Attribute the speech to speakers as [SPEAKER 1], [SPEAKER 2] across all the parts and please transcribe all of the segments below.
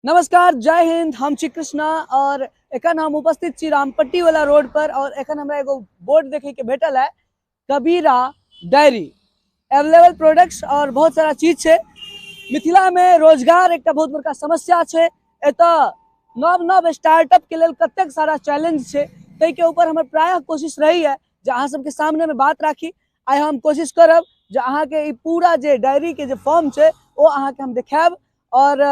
[SPEAKER 1] नमस्कार, जय हिंद। हम छी कृष्णा और एखन हम उपस्थित छी रामपट्टी वाला रोड पर और एखन हमरा एगो बोर्ड देखे के भेटल है, कबीरा डायरी, अवेलेबल प्रोडक्ट्स और बहुत सारा चीज छै। मिथिला में रोजगार एकटा बहुत बड़का समस्या छै। एतऽ नव नव स्टार्टअप के लेल कतेक सारा चैलेंज छै, ताहि के ऊपर हमर प्रायः कोशिश रहैया जे अहाँ सबके सामने में बात राखी। आइ हम कोशिश करब जे अहाँके ई पूरा जे डायरी के जे फॉर्म छै ओ अहाँके हम देखायब और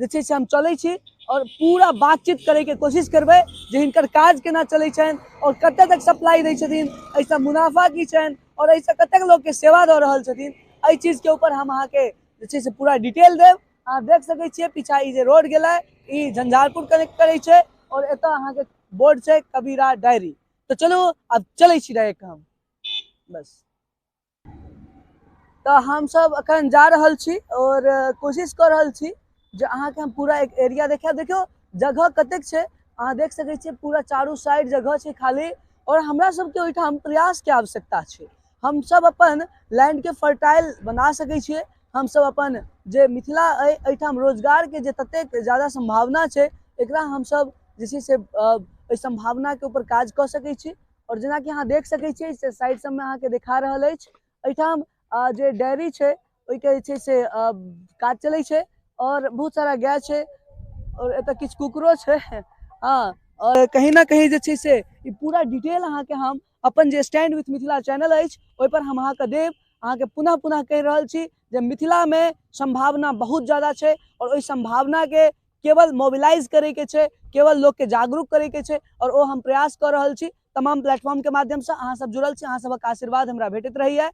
[SPEAKER 1] जे छै से हम चलै छी और पूरा बातचीत करैके कोशिश करबै जे हिनकर काज केना चलै छनि और कतऽ तक सप्लाई दै छथिन, एहिसँ मुनाफा की छनि और एहिसँ कतेक लोकके सेवा दऽ रहल छथिन। एहि चीजके ऊपर हम अहाँके जे छै से पूरा डिटेल देब। अहाँ देख सकै छियै पीछा ई जे रोड गेलै ई झंझारपुर कनेक्ट करै छै और एतऽ अहाँके बोर्ड छै कबीरा डायरी। तऽ चलू आब चलै छी डायरेक्ट हम बस। तऽ हमसब अखन जा रहल छी और कोशिश कऽ रहल छी जे अहाँके हम पूरा एक एरिया देखायब। देखियौ जगह कतेक छै, अहाँ देख सकै छियै पूरा चारू साइड जगह छै खाली और हमरा सबके ओहिठाम प्रयास के आवश्यकता छै। हमसब अपन लैंड के फर्टाइल बना सकै छियै। हमसब अपन जे मिथिला अइ एहिठाम रोजगार के जे ततेक ज्यादा संभावना छै एकरा हमसब जे छै से एहि संभावना के ऊपर काज कऽ सकै छी। और जेनाकि अहाँ देख सकै छियै से साइड सबमे अहाँके देखा रहल अछि एहिठाम जे डायरी छै ओहिके जे छै से काज चलै छै और बहुत सारा गाय छै और एतऽ किछु कुकुरो छै। हँ, और कहीं ना कहीं जे छै से ई पूरा डिटेल अहाँके हम अपन जे स्टैंड विथ मिथिला चैनल अछि ओहिपर हम अहाँके देब। अहाँके पुनः पुनः कहि रहल छी जे मिथिलामे संभावना बहुत ज्यादा छै और ओहि संभावनाके केवल मोबिलाइज करैके छै, केवल लोकके जागरूक करैके छै और ओ हम प्रयास कऽ रहल छी तमाम प्लेटफॉर्म के माध्यम से। अहाँ सब जुड़ल छी, अहाँ सबक आशीर्वाद हमरा भेटैत रहैया।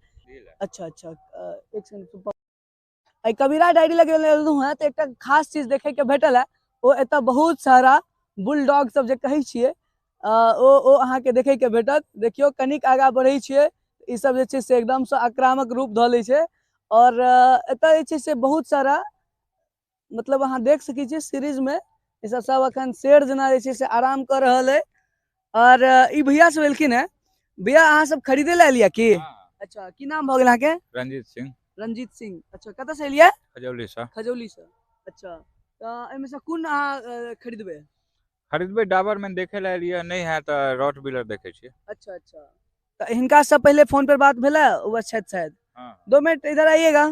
[SPEAKER 1] अच्छा अच्छा, एक सेकंड। एहि कबीरा डायरी लग एलहुँ हेँ तऽ एकटा खास चीज देखै के भेटल है, ओ एतऽ बहुत सारा बुलडॉग सब जे कहै छियै ओ अहाँके देखै के भेटत। देखियौ कनिक आगाँ बढ़ै छियै ई सब जे छै से एकदमसँ आक्रामक रूप धऽ लै छै और एतऽ जे छै से बहुत सारा मतलब अहाँ देख सकै छियै सीरीज में ई सब सब अखन शेर जेना जे छै से आराम कऽ रहल अइ। और ई भैया सब एलखिन हेँ। भैया अहाँ सब खरीदे लए एलियै की?
[SPEAKER 2] हाँ।
[SPEAKER 1] अच्छा, की नाम भऽ गेल अहाँके?
[SPEAKER 2] रंजीत सिंह।
[SPEAKER 1] रंजीत सिंह। अच्छा, कतऽ से एलियै?
[SPEAKER 2] खजौली से।
[SPEAKER 1] खजौली से। अच्छा, तऽ एहिमे से कोन अहाँ खरीदबै?
[SPEAKER 2] खरीदबै डाबर में देखे लए एलियै, नहि है तऽ रॉट व्हीलर देखै छियै।
[SPEAKER 1] अच्छा अच्छा, तऽ हिनका से पहिले फोन पर बात भेलै? ओ छथि शायद।
[SPEAKER 2] हाँ।
[SPEAKER 1] 2 मिनट इधर आइएगा।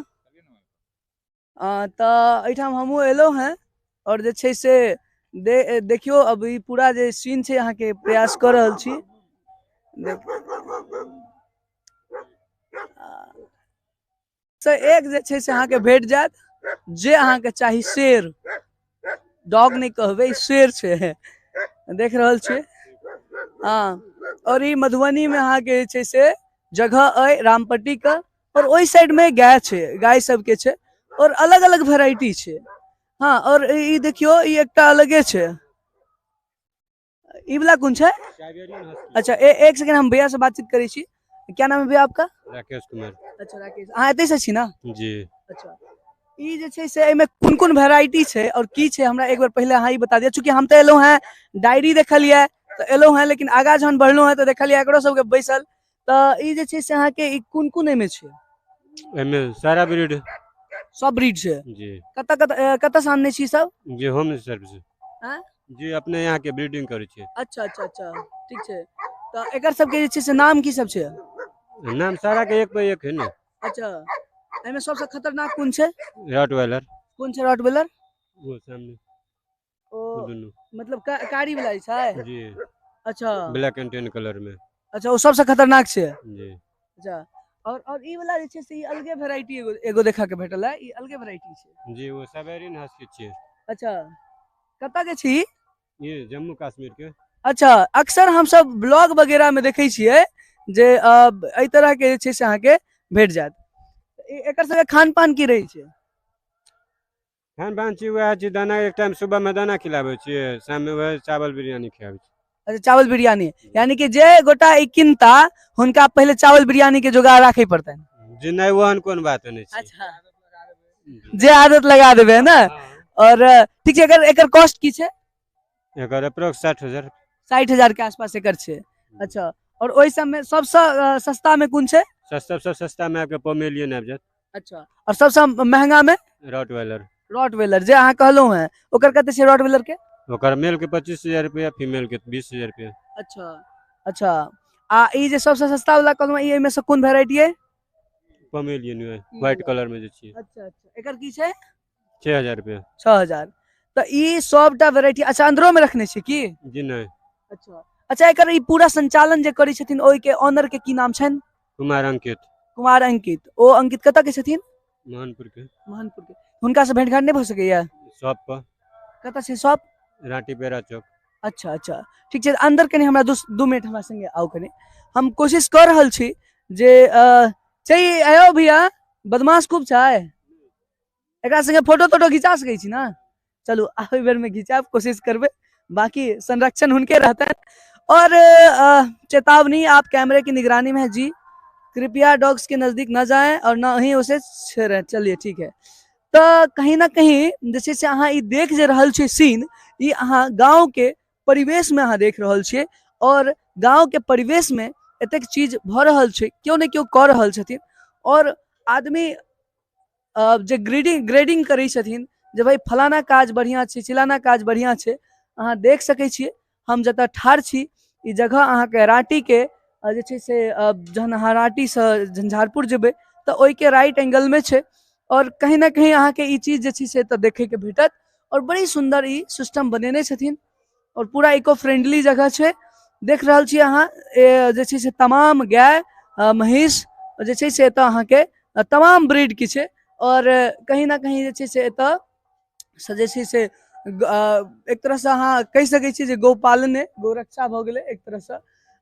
[SPEAKER 1] तऽ एहिठाम हमहूँ एलहुँ हेँ और जे छै से देखियौ अब ई पूरा जे सीन छै अहाँके प्रयास कऽ रहल छी। से एक जे छै से अहाँके भेट जायत जे अहाँके चाही। शेर डॉग नहि कहबै, शेर छै, देख रहल छियै। हँ, और ई मधुबनी में अहाँके जे छै से जगह अइ रामपट्टी के और ओहि साइड में गाय छै, गाय सबके छै और अलग अलग वेराइटी छै। हाँ, और ई देखियौ ई एकटा अलगे छै। ई वाला कोन छै? अच्छा, एक सेकंड हम भैया से बातचीत करै छी। क्या नाम है भैया आपका?
[SPEAKER 3] राकेश कुमार।
[SPEAKER 1] अच्छा राकेश, अहाँ एतै से छी ना?
[SPEAKER 3] जी।
[SPEAKER 1] अच्छा, ई जे छै से एहिमे कोन कोन वेराइटी छै और की छै हमरा एक बेर पहिले अहाँ ई बता दिअ। चूँकि हम तऽ एलहुँ हेँ डायरी देखलियै तऽ एलहुँ हेँ, लेकिन आगाँ जहन बढ़लहुँ हेँ तऽ देखलियै एकरो सबके बैसल। तऽ ई जे छै से अहाँके ई कोन कोन एहिमे छै?
[SPEAKER 3] एहिमे सारा ब्रीड।
[SPEAKER 1] सब ब्रीड छै?
[SPEAKER 3] जी।
[SPEAKER 1] कतऽ कतऽ, कतऽ से आनने छी सब?
[SPEAKER 3] जी, होम सर्विस।
[SPEAKER 1] आँय?
[SPEAKER 3] जी, अपने यहाँ के ब्रीडिंग करै छियै।
[SPEAKER 1] अच्छा अच्छा अच्छा, ठीक छै। तऽ एकर सबके जे छै से नाम की सब छै?
[SPEAKER 3] नाम सारा के एक पे एक है ने।
[SPEAKER 1] अच्छा, एहिमे सबसँ खतरनाक कोन छै?
[SPEAKER 3] रॉटवाइलर।
[SPEAKER 1] कोन छै रॉटवाइलर?
[SPEAKER 3] वो सामने।
[SPEAKER 1] ओ
[SPEAKER 3] दुनू।
[SPEAKER 1] मतलब कारी वाला छै?
[SPEAKER 3] जी।
[SPEAKER 1] अच्छा।
[SPEAKER 3] ब्लैक एंड टेन कलर में।
[SPEAKER 1] अच्छा, ओ सबसँ खतरनाक छै?
[SPEAKER 3] जी।
[SPEAKER 1] अच्छा, और ई वाला जे छै से ई अलगे वेराइटी एगो देखा के भेटल है, ई अलगे वेराइटी छै।
[SPEAKER 3] जी, वो साइबेरियन हस्की छै।
[SPEAKER 1] अच्छा, कतऽ के छी?
[SPEAKER 3] ये जम्मू कश्मीर के।
[SPEAKER 1] अच्छा, अक्सर हमसब ब्लॉग वगैरह में देखै छियै जे एहि तरह के जे छै से अहाँके भेट जायत। एकर सबके खान पान की रहै छै?
[SPEAKER 3] खान पान छी वएह छी, दाना एक टाइम सुबह में दाना खिलाबै छियै, शाम में वएह चावल बिरयानी खिलाबै छियै।
[SPEAKER 1] अच्छा, चावल बिरयानी, यानी कि जे गोटा ई किनता हुनका पहिले चावल बिरयानी के जोगाड़ राखै पड़तनि।
[SPEAKER 3] जी नहीं, ओहन कोन बात नहीं छै।
[SPEAKER 1] अच्छा, जे आदत लगा देबै है ना।
[SPEAKER 3] हाँ।
[SPEAKER 1] और ठीक छै, एकर कॉस्ट की छै?
[SPEAKER 3] एकर अप्रोक्स 60,000।
[SPEAKER 1] 60,000 के आसपास एकर छै। अच्छा, और ओहि सब में सबसँ सस्ता में कोन छै?
[SPEAKER 3] सबसँ सस्ता में आपके पोमेलियन आबि जायत।
[SPEAKER 1] अच्छा, और सबसँ महंगा में?
[SPEAKER 3] रॉटवाइलर।
[SPEAKER 1] रॉटवेलर जे अहाँ कहलहुँ हेँ, ओकर कते छै रॉटवेलर के?
[SPEAKER 3] ओकर मेल के 25,000 रुपया, फीमेल के 20,000 रुपया।
[SPEAKER 1] अच्छा अच्छा। आ ई जे सबसँ सस्ता वाला कहलहुँ, ई एहिमे सँ कोन वेराइटी अइ?
[SPEAKER 3] पमेलियन व्हाइट कलर में जे छियै।
[SPEAKER 1] अच्छा अच्छा। एकर की छै?
[SPEAKER 3] 6,000 रुपया।
[SPEAKER 1] 6,000। तऽ ई सबटा वेराइटी। अच्छा, अंदरो में रखने छै की?
[SPEAKER 3] जी नहि।
[SPEAKER 1] अच्छा अच्छा। एकर ई पूरा संचालन जे करै छथिन, ओहिके ऑनर के की नाम छनि?
[SPEAKER 3] कुमार अंकित।
[SPEAKER 1] कुमार अंकित। ओ अंकित कतऽ के छथिन?
[SPEAKER 3] मोहनपुर के।
[SPEAKER 1] मोहनपुर के। हुनका से भेंट घाट नहि भऽ सकैया?
[SPEAKER 3] शॉप पर।
[SPEAKER 1] कतऽ छै शॉप?
[SPEAKER 3] रांटी पेरा चौक।
[SPEAKER 1] अच्छा अच्छा, ठीक छै। अंदर कनि हमरा 2 मिनट हमरा संगे आउ कनि। हम कोशिश कऽ रहल छी जे छै आयो भैया, बदमाश खूब छै, एकरा संगे फोटो तोटो घिचा सकै छी ने? चलू आबै बेर में घिचायब, कोशिश करबै, बाकी संरक्षण हुनके रहतनि। और चेतावनी, आप कैमरे की निगरानी में है जी, कृपया डॉग्स के नजदीक न जाएं और न ही उसे छेड़ें। चलिए ठीक है। तऽ कहीं ना कहीं जे छै से अहाँ ई देख जे रहल छियै सीन, ई अहाँ गाँव के परिवेश में अहाँ देख रहल छियै, और गाँव के परिवेश में एतेक चीज भऽ रहल छै, केओ ने केओ कऽ रहल छथिन। और आदमी जे ग्रेडिंग करै छथिन जे भाई फलाना काज बढ़िआँ छै, चिलाना काज बढ़िआँ छै। अहाँ देख सकै छियै हम जतऽ ठाढ़ छी, ई जगह अहाँके राँटीके जे छै से जहन अहाँ राँटीसँ झंझारपुर जेबै तऽ ओहिके राइट एंगलमे छै, और कहीं ना कहीं अहाँके ई चीज जे छै से एतऽ देखैके भेटत। और बड़ी सुन्दर ई सिस्टम बनेने छथिन और पूरा इको फ्रेंडली जगह छै। देख रहल छी अहाँ जे छै से तमाम गाय, महींस जे छै से एतऽ अहाँके तमाम ब्रीड के छै, और कहीं ना कहीं जे छै से एतऽ से जे छै से एक तरहसँ अहाँ कहि सकै छी जे गौपालने गौरक्षा भऽ गेलै एक तरहसँ।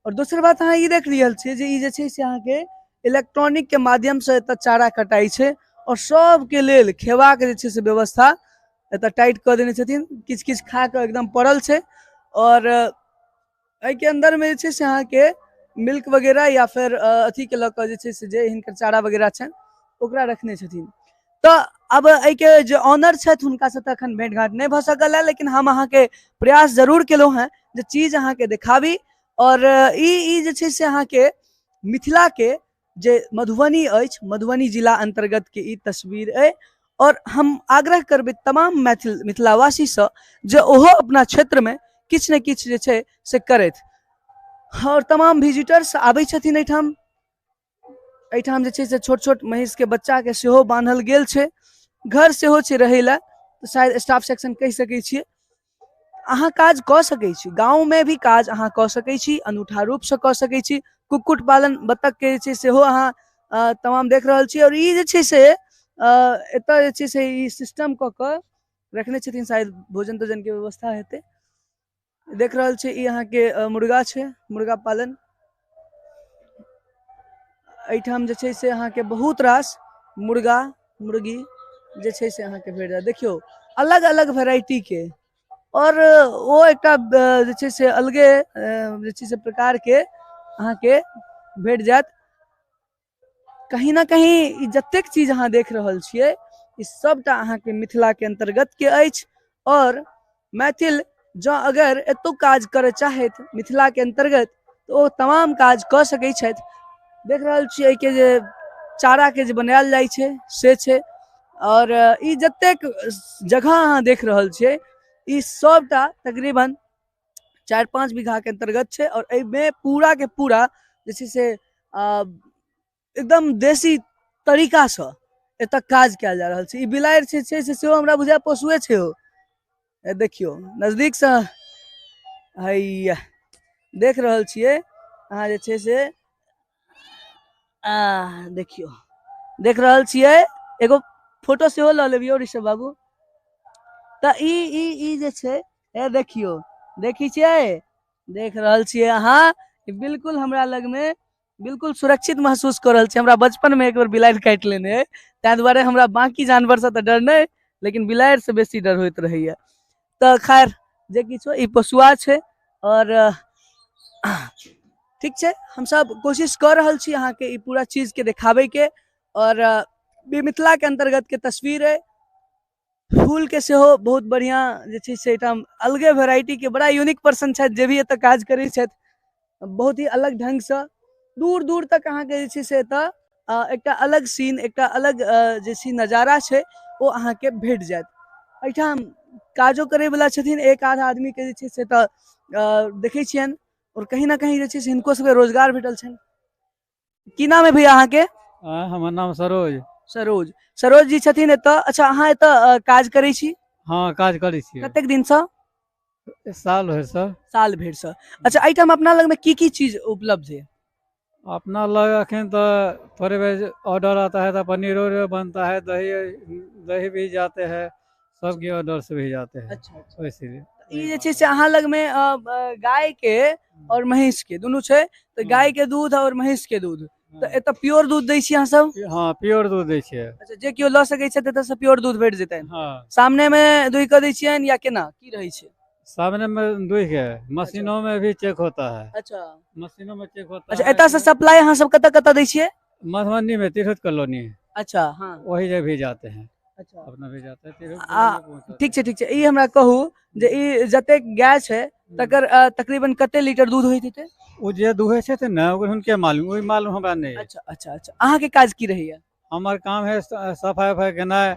[SPEAKER 1] और दोसर बात अहाँ ई देख रहल छियै जे ई जे छै से अहाँके इलेक्ट्रॉनिक के माध्यमसँ एतऽ चारा कटाइ छै, और सबके लेल खेबाक जे छै से व्यवस्था एतऽ टाइट कऽ देने छथिन। किछु किछु खा कऽ एकदम पड़ल छै, और एहिके अन्दरमे जे छै से अहाँके मिल्क वगैरह या फिर अथीके लऽ कऽ जे छै से जे हिनकर चारा वगैरह छनि ओकरा रखने छथिन। तऽ अब एहिके जे ऑनर छथि हुनकासँ तऽ एखन भेंट घाट नहि भऽ सकल है, लेकिन हम अहाँके प्रयास जरूर केलहुँ हेँ जे चीज अहाँके देखाबी। और ई जे छै से अहाँके मिथिलाके जे मधुबनी अछि, मधुबनी जिला अन्तर्गत के ई तस्वीर अइ। और हम आग्रह करबै तमाम मैथिल मिथिलावासीसँ जे ओहो अपना क्षेत्रमे किछु ने किछु जे छै से करथि। और तमाम विजिटर्स आबै छथिन एहिठाम। एहिठाम जे छै से छोट छोट महींसके बच्चाके सेहो बान्हल गेल छै, घर सेहो छै रहै लए, तऽ शायद स्टाफ सेक्शन कहि सकै छियै। अहाँ काज कऽ सकै छी, गाँवमे भी काज अहाँ कऽ सकै छी, अनूठा रूपसँ कऽ सकै छी। कुक्कुट पालन बत्तखके जे छै सेहो अहाँ तमाम देख रहल छी। और ई जे छै से एतऽ जे छै से ई सिस्टम कऽ कऽ रखने छथिन, शायद भोजन तोजनके व्यवस्था हेतै। देख रहल छी ई अहाँके मुर्गा छै, मुर्गा पालन। एहिठाम जे छै से अहाँके बहुत रास मुर्गा मुर्गी जे छै से अहाँके भेट जायत। देखियौ अलग अलग वेराइटीके, और ओ एकटा जे छै से अलगे जे छै से प्रकारके अहाँके भेट जायत। कहीं ना कहीं ई जतेक चीज अहाँ देख रहल छियै ई सबटा अहाँके मिथिलाके अन्तर्गतके अछि। और मैथिल जँ अगर एतौ काज करय चाहथि मिथिलाके अन्तर्गत तऽ ओ तमाम काज कऽ सकै छथि। देख रहल छियै एहिके जे चाराके जे बनायल जाइ छै से छै। और ई जतेक जगह अहाँ देख रहल छियै ई सबटा तकरीबन 4-5 बीघाके अन्तर्गत छै। और एहिमे पूरा के पूरा जे छै से एकदम देशी तरीकासँ एतऽ काज कयल जा रहल छै। ई बिलाड़ि छै से सेहो हमरा बुझाय पोसुए छै ओ। देखियौ नजदीकसँ हैया देख रहल छियै अहाँ जे छै से देखियौ देख रहल छियै। एगो फोटो सेहो लऽ लेबियौ ऋषभ बाबू। तऽ ई ई ई जे छै ए देखियौ, देखै छियै, देख रहल छियै अहाँ, बिल्कुल हमरा लगमे बिल्कुल सुरक्षित महसूस कऽ रहल छी। हमरा बचपनमे एक बेर बिलाड़ि काटि लेने अइ, ताहि दुआरे हमरा बाँकी जानवरसँ तऽ डर नहि, लेकिन बिलाड़िसँ बेसी डर होइत रहैया। तऽ खैर जे किछु ई पशुआ छै। और ठीक छै, हमसब कोशिश कऽ रहल छी अहाँके ई पूरा चीजके देखाबैके। और मिथिलाके अन्तर्गतके तस्वीर अइ। फूलके सेहो बहुत बढ़िआँ जे छै से एहिठाम अलगे वेराइटीके बड़ा यूनिक पर्सन छथि जे भी एतऽ काज करै छथि, बहुत ही अलग ढङ्गसँ। दूर दूर तक अहाँके जे छै से एतऽ एकटा अलग सीन, एकटा अलग जे छै नजारा छै ओ अहाँके भेट जायत। एहिठाम काजो करैवला छथिन एक आध आदमीके जे छै से तऽ देखै छियनि, आओर कहीं ना कहीं जे छै से हिनको सबके रोजगार भेटल छनि। की नाम है भैया अहाँके?
[SPEAKER 4] हमर नाम सरोज।
[SPEAKER 1] सरोज, सरोज जी छथिन एतऽ। अच्छा, अहाँ एतऽ काज करै छी?
[SPEAKER 4] हँ, काज करै छी।
[SPEAKER 1] कतेक दिनसँ?
[SPEAKER 4] साल भरिसँ।
[SPEAKER 1] साल भरिसँ। अच्छा, एहिठाम अपना लगमे की की चीज उपलब्ध है?
[SPEAKER 4] अपना लग अखन तऽ थोड़े बहुत ऑर्डर आता है तो पनीर और बनता है, दही दही भी जाते हैं, सबके ऑर्डर से भी जाते हैं।
[SPEAKER 1] अच्छा।
[SPEAKER 4] वैसे
[SPEAKER 1] ई जे छै से अहाँ लगमे गाय के और महींस के दुनू छै, तऽ गाय के दूध और महींस के दूध, तऽ एतऽ प्योर दूध दै छी अहाँ सब?
[SPEAKER 4] हँ, प्योर दूध दै छियै।
[SPEAKER 1] अच्छा, जे केओ लऽ सकै छथि एतऽ से प्योर दूध भेट जेतनि?
[SPEAKER 4] हँ।
[SPEAKER 1] सामने मे दुहि कऽ दै छियनि या केना की रहै छै?
[SPEAKER 4] सामने में दूध के मशीनों में भी चेक होता है।
[SPEAKER 1] अच्छा।
[SPEAKER 4] मशीनों में चेक होता
[SPEAKER 1] अच्छा
[SPEAKER 4] है।
[SPEAKER 1] एतऽ से सप्लाई अहाँ सब कतऽ कतऽ दै छियै?
[SPEAKER 4] मधुबनी में तिरहुत कॉलोनी।
[SPEAKER 1] अच्छा, हाँ।
[SPEAKER 4] वही जगह भी जाते हैं।
[SPEAKER 1] अच्छा।
[SPEAKER 4] अपना भी जाते हैं तिरहुत
[SPEAKER 1] आ,
[SPEAKER 4] कॉलोनी में पहुंचाते।
[SPEAKER 1] ठीक छै, ठीक छै। ई हमरा कहू जे ई जतेक गाय छै तकर तकरीबन कते लीटर दूध होइत हेतै?
[SPEAKER 4] ओ जे दुहै छथिन ने, ओकर हुनके मालूम, ओहि मालूम हमरा नहि।
[SPEAKER 1] अच्छा अच्छा अच्छा, अहाँके काज की रहैया?
[SPEAKER 4] हमर काम है सफाई उफाई केनाइ,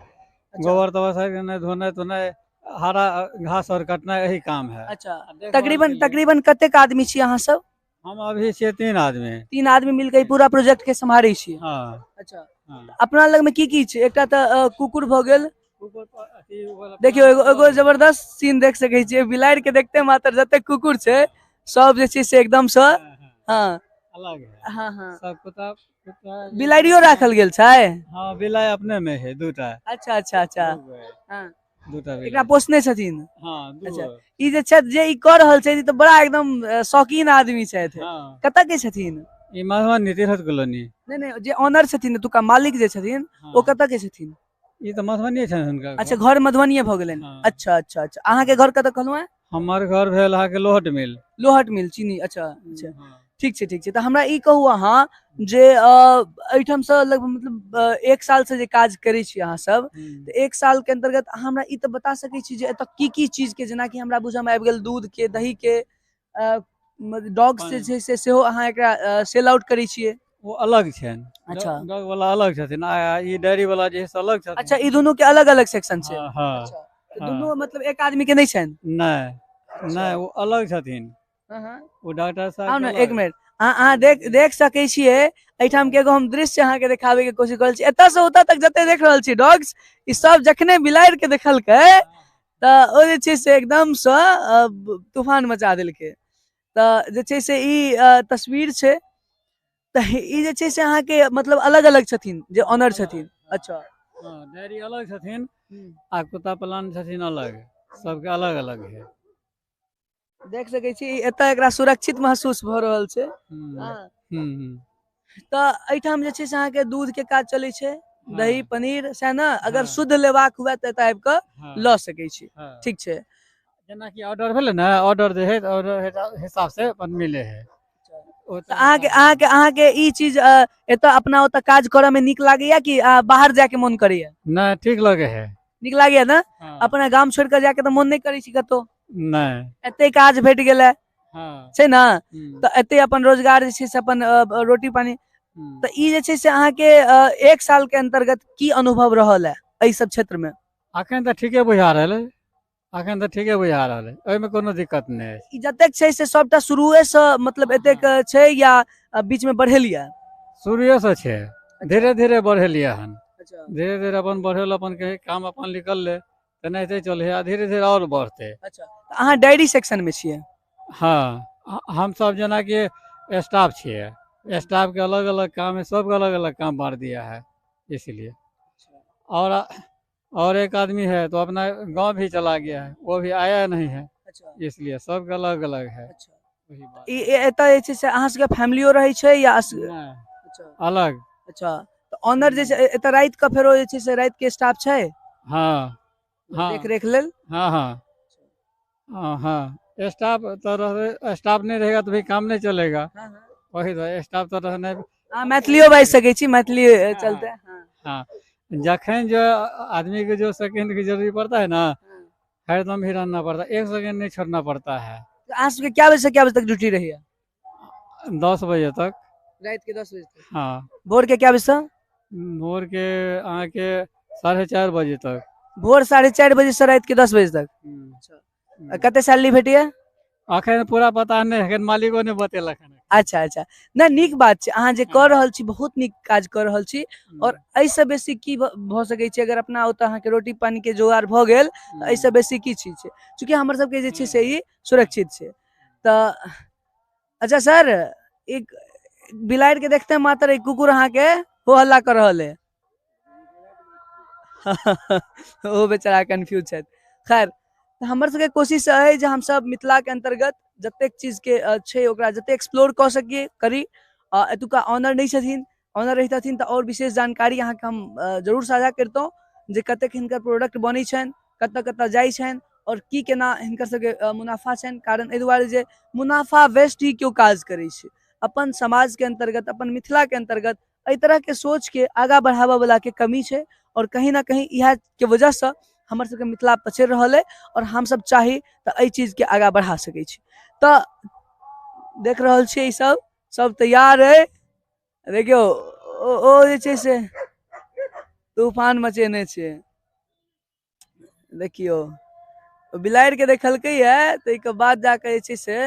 [SPEAKER 4] गोबर तोबर साफ केनाइ, धोनाइ तोनाइ, हरा घास और कटनाइ, यही काम है।
[SPEAKER 1] अच्छा।
[SPEAKER 4] देखभाल
[SPEAKER 1] तकरीबन
[SPEAKER 4] के लिए।
[SPEAKER 1] तकरीबन कतेक आदमी छी अहाँ सब?
[SPEAKER 4] हम अभी छियै 3 आदमी।
[SPEAKER 1] 3 आदमी मिलके ई पूरा प्रोजेक्ट के सम्हारै छियै?
[SPEAKER 4] हँ।
[SPEAKER 1] अच्छा।
[SPEAKER 4] हँ।
[SPEAKER 1] अपना लग में की की छै? एकटा तऽ कुकुर भऽ गेल। देखियौ, एगो एगो जबरदस्त सीन देख सकै छियै, बिलाड़ि के देखते मात्र जतेक कुकुर छै सब जे छै से एकदम से, हँ,
[SPEAKER 4] अलग है।
[SPEAKER 1] हँ हँ।
[SPEAKER 4] सब कुत्ता कुत्ता।
[SPEAKER 1] बिलाड़ियो राखल गेल छै?
[SPEAKER 4] हँ, बिलाइ अपने में है दूटा।
[SPEAKER 1] अच्छा अच्छा अच्छा।
[SPEAKER 4] दूगो है।
[SPEAKER 1] हँ।
[SPEAKER 4] दूटा बिलाइ।
[SPEAKER 1] एकरा पोसने छथिन?
[SPEAKER 4] हँ, दूगो।
[SPEAKER 1] अच्छा, ई जे छथि जे ई कऽ रहल छथि, ई तऽ बड़ा एकदम शौकीन आदमी छथि।
[SPEAKER 4] हँ।
[SPEAKER 1] कतऽ के छथिन?
[SPEAKER 4] ई मधुबनी तिरहुत कॉलोनी।
[SPEAKER 1] नहि नहि, जे ऑनर छथिन एतुका मालिक जे छथिन,
[SPEAKER 4] हँ।
[SPEAKER 1] ओ कतऽ के छथिन?
[SPEAKER 4] ई तऽ मधुबनी छनि हुनका।
[SPEAKER 1] अच्छा, घर मधुबनीये भऽ गेलनि।
[SPEAKER 4] हँ।
[SPEAKER 1] अच्छा अच्छा अच्छा, अहाँके घर कतऽ कहलहुँ हेँ?
[SPEAKER 4] हमर घर भेल अहाँके लोहट मिल।
[SPEAKER 1] लोहट मिल चीनी। अच्छा अच्छा।
[SPEAKER 4] हँ।
[SPEAKER 1] ठीक छै, ठीक छै। तऽ हमरा ई कहू अहाँ जे एहिठामसँ लगभग मतलब 1 सालसँ जे काज करै छी अहाँ सब, तऽ 1 साल के अन्तर्गत अहाँ हमरा ई तऽ बता सकै छी जे एतऽ की की चीज के, जेनाकि हमरा बुझऽमे आबि गेल दूध के, दही के, डॉग जे छै से सेहो अहाँ एकरा सेल आउट करै छियै?
[SPEAKER 4] ओ अलग छनि।
[SPEAKER 1] अच्छा।
[SPEAKER 4] डॉग वाला अलग छथिन आ ई डेयरी वाला जे है से अलग छथिन।
[SPEAKER 1] अच्छा, ई दुनू के अलग अलग सेक्शन छै?
[SPEAKER 4] हँ, हँ।
[SPEAKER 1] अच्छा, तऽ
[SPEAKER 4] हँ।
[SPEAKER 1] दुनू मतलब एक आदमी के नहि छनि?
[SPEAKER 4] नहि नहि, ओ अलग छथिन।
[SPEAKER 1] हँ।
[SPEAKER 4] ओ डॉक्टर साहब
[SPEAKER 1] आउ ने
[SPEAKER 4] के
[SPEAKER 1] एक
[SPEAKER 4] अलग।
[SPEAKER 1] मिनट, अहाँ देख सकै छियै एहिठाम के एगो हम दृश्य अहाँके देखाबे के कोशिश कऽ रहल छी। एतऽ से ओतऽ तक जते देख रहल छी डॉग्स, ई सब जखने बिलाड़ि के देखलकै तऽ ओ जे छै से एकदम से तूफान मचा देलकै। तऽ जे छै से ई तस्वीर छै, तऽ ई जे छै से अहाँके मतलब अलग अलग छथिन जे ऑनर छथिन? अच्छा।
[SPEAKER 4] हँ, डेयरी अलग छथिन आ कुत्ता पालन छथिन अलग, सबके अलग अलग है।
[SPEAKER 1] देख सकै छी एतऽ एकरा सुरक्षित महसूस भऽ रहल छै।
[SPEAKER 4] हम्म।
[SPEAKER 1] हँ।
[SPEAKER 4] हम्म।
[SPEAKER 1] तऽ एहिठाम जे छै से अहाँके दूध के काज चलै छै, दही पनीर सएह ने? अगर
[SPEAKER 4] हँ।
[SPEAKER 1] शुद्ध लेबाक हुए तऽ एतऽ आबि कऽ
[SPEAKER 4] हँ।
[SPEAKER 1] लऽ सकै छी?
[SPEAKER 4] हँ।
[SPEAKER 1] ठीक छै।
[SPEAKER 4] जेनाकि ऑर्डर भेलै ने, ऑर्डर जे है ऑर्डर हिसाब से अपन मिले है। ओ
[SPEAKER 1] तऽ अहाँके अहाँके अहाँके ई चीज एतऽ अपना ओतऽ काज करऽ मे नीक लागैया कि बाहर जायके मोन करैया?
[SPEAKER 4] नहि, ठीक लगे है।
[SPEAKER 1] नीक लागैया ने?
[SPEAKER 4] हँ।
[SPEAKER 1] अपना गाम छोड़ि कऽ जायके तऽ मोन नहि करै छी कतौ?
[SPEAKER 4] नहि।
[SPEAKER 1] एते काज भेट गेलै
[SPEAKER 4] हँ।
[SPEAKER 1] छै ने?
[SPEAKER 4] हम्म।
[SPEAKER 1] तऽ एते अपन रोजगार जे छै से अपन रोटी पानी।
[SPEAKER 4] हम्म।
[SPEAKER 1] तऽ ई जे छै से अहाँके 1 साल के अन्तर्गत की अनुभव रहल है एहि सब क्षेत्र में?
[SPEAKER 4] अखन तऽ ठीके बुझा रहल है, अखन तऽ ठीके बुझा रहल है, ओहिमे कोनो दिक्कत नहि अछि।
[SPEAKER 1] ई जतेक छै से सबटा शुरुए से मतलब एतेक छै या बीच में बढ़ेलियै?
[SPEAKER 4] शुरुए से छै, धीरे धीरे बढ़ेलियै हन।
[SPEAKER 1] अच्छा।
[SPEAKER 4] धीरे धीरे अपन बढ़ेल, अपन के काम अपन निकललै तेनाहिते चलै है, आ धीरे धीरे आओर बढ़तै।
[SPEAKER 1] अच्छा, तऽ अहाँ डेयरी सेक्शन में छियै?
[SPEAKER 4] हँ, हमसब जेनाकि स्टाफ छियै, स्टाफ के अलग अलग काम है, सबके अलग अलग काम बांट दिया है, इसलिए। और एक आदमी है तो अपना गांव भी चला गया है, वो भी आया नहीं है।
[SPEAKER 1] अच्छा।
[SPEAKER 4] इसलिए सबके अलग अलग है।
[SPEAKER 1] अच्छा।
[SPEAKER 4] वही बात।
[SPEAKER 1] ई एतऽ जे छै से अहाँ सबके फैमिलियो रहै छै या
[SPEAKER 4] नहि।
[SPEAKER 1] अच्छा।
[SPEAKER 4] अलग।
[SPEAKER 1] अच्छा, तऽ ऑनर जे छै एतऽ राति कऽ फेरो जे छै से राति के स्टाफ छै?
[SPEAKER 4] हँ हँ।
[SPEAKER 1] देख रेख लेल?
[SPEAKER 4] हाँ हाँ हाँ हाँ, स्टाफ तो रह, स्टाफ नहीं रहेगा तो भी काम नहीं चलेगा। वही तो स्टाफ तो रहने।
[SPEAKER 1] अहाँ मैथिलियो बाजि सकै छी, मैथिली चलते।
[SPEAKER 4] हाँ, जखन जो आदमी के जो सेकंड की जरूरी पड़ता है ना, हरदम ही रहना पड़ता है, 1 सेकंड नहीं छोड़ना पड़ता है।
[SPEAKER 1] अहाँ सबके क्या बजे से क्या बजे तक ड्यूटी रहैया?
[SPEAKER 4] 10 बजे तक।
[SPEAKER 1] राति के 10 बजे तक?
[SPEAKER 4] हाँ।
[SPEAKER 1] भोर के क्या बजे से?
[SPEAKER 4] भोर के अहाँके 4:30 बजे तक।
[SPEAKER 1] भोर 4:30 बजे से रात के 10 बजे तक।
[SPEAKER 4] हम्म।
[SPEAKER 1] कते सैलरी भेटैया?
[SPEAKER 4] अखन पूरा पता नहि, अखन मालिको नहि बतेलक हन।
[SPEAKER 1] अच्छा अच्छा, नहि नीक बात छै, अहाँ जे कऽ रहल छी बहुत नीक काज कऽ रहल छी। और एहिसँ बेसी की भऽ सकै छै? अगर अपना ओतऽ अहाँके रोटी पानी के जोगार भऽ गेल तऽ एहिसँ बेसी की चीज छै? चूँकि हमर सबके जे छै से ई सुरक्षित छै। तऽ अच्छा सर, एक बिलाड़ि के देखते मात्र एक कुकुर अहाँके हो हल्ला कऽ रहल है। ओ बेचारा कन्फ्यूज छथि। खैर, तऽ हमर सबके कोशिश अइ जे हमसब मिथिलाके अन्तर्गत जतेक चीजके छै ओकरा जतेक एक्सप्लोर कऽ सकिए करी। एतुका ऑनर नहि छथिन, ऑनर रहितथिन तऽ आओर विशेष जानकारी अहाँके हम जरूर साझा करितहुँ जे कतेक हिनकर प्रोडक्ट बनै छनि, कतऽ कतऽ जाइ छनि आओर की केना हिनकर सबके मुनाफा छनि। कारण एहि दुआरे जे मुनाफा वेस्ट ही केओ काज करै छै। अपन समाजके अन्तर्गत, अपन मिथिलाके अन्तर्गत एहि तरहके सोचके आगाँ बढ़ाबऽवलाके कमी छै और कहीं ना कहीं इएह के वजहसँ हमर सबके मिथिला पछड़ि रहल अइ और हमसब चाही तऽ एहि चीजके आगाँ बढ़ा सकै छी। तऽ देख रहल छियै ई सब सब तैयार अइ। देखियौ ओ जे छै से तूफान मचेने छै। देखियौ बिलाड़ि के देखलकै ये, ताहिके बाद जाके जे छै से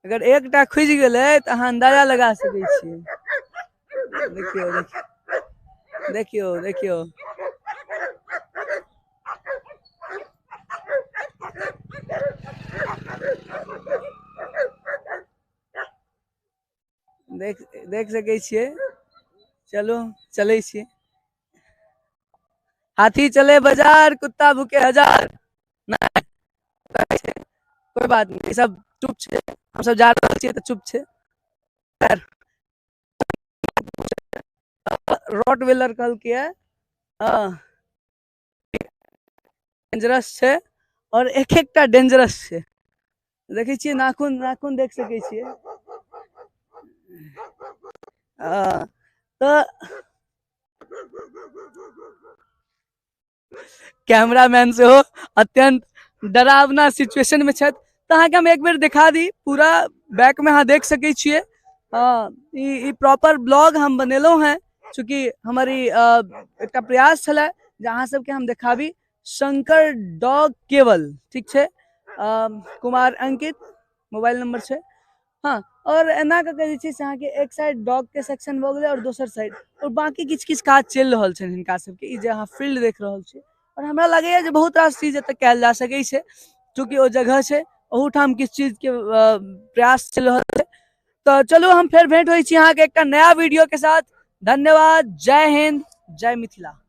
[SPEAKER 1] अगर एकटा खुजि गेलै तऽ अहाँ अंदाजा लगा सकै छियै। देखियौ देखियौ देखियौ, देख देख सकै छियै। चलू चलै छी। हाथी चले बाजार, कुत्ता भूखे हजार। नहि कोई बात नहीं, सब चुप छै, हमसब जा रहल छियै तऽ चुप छै। रॉट वेलर कहलकै हँ डेंजरस छै और एक एकटा डेंजरस छै। देखै छियै नाखून, नाखून देख सकै छियै। तऽ कैमरामैन सेहो अत्यंत डरावना सिचुएशन में छथि। तऽ अहाँके हम एक बेर देखा दी, पूरा बैक में अहाँ देख सकै छियै। ई प्रॉपर ब्लॉग हम बनेलहुँ हेँ, चूँकि हमर ई एकटा प्रयास छलै जे अहाँ सबके हम देखाबी शंकर डॉग केबल, ठीक छै। कुमार अंकित मोबाइल नंबर छै। हाँ, और एना कऽ के जे छै से अहाँके एक साइड डॉग के सेक्शन भऽ गेलै और दोसर साइड और बाकी किछु किछु काज चलि रहल छनि हिनका सबके। ई जे अहाँ फील्ड देख रहल छी और हमरा लगैया जे बहुत रास चीज एतऽ कयल जा सकै छै, चूँकि ओ जगह छै ओहूठाम किछु चीजके प्रयास चलि रहल छै। तऽ चलू हम फेर भेंट होइ छी अहाँके एकटा नया वीडियो के साथ। धन्यवाद, जय हिंद, जय मिथिला।